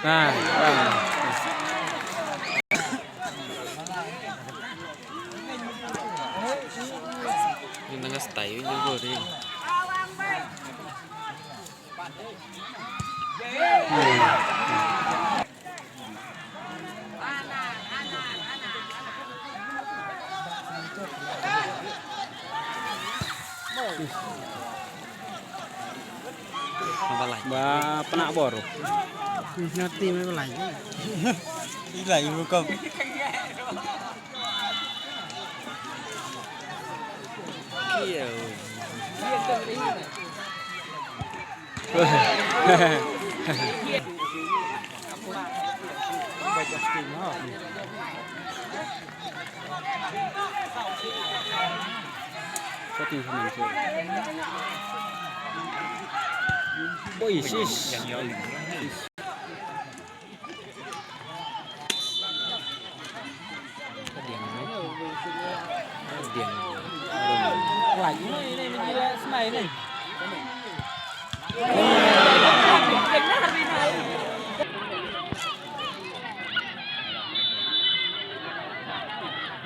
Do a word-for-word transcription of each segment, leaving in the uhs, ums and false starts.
Nah, nah. Ini tengah style juga ni. Ba pynah bor. Nanti mai balai. Ila ibu kau. Oi, sis.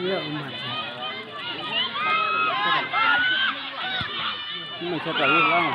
Ya, umat. Ini siapa lagi, Bang?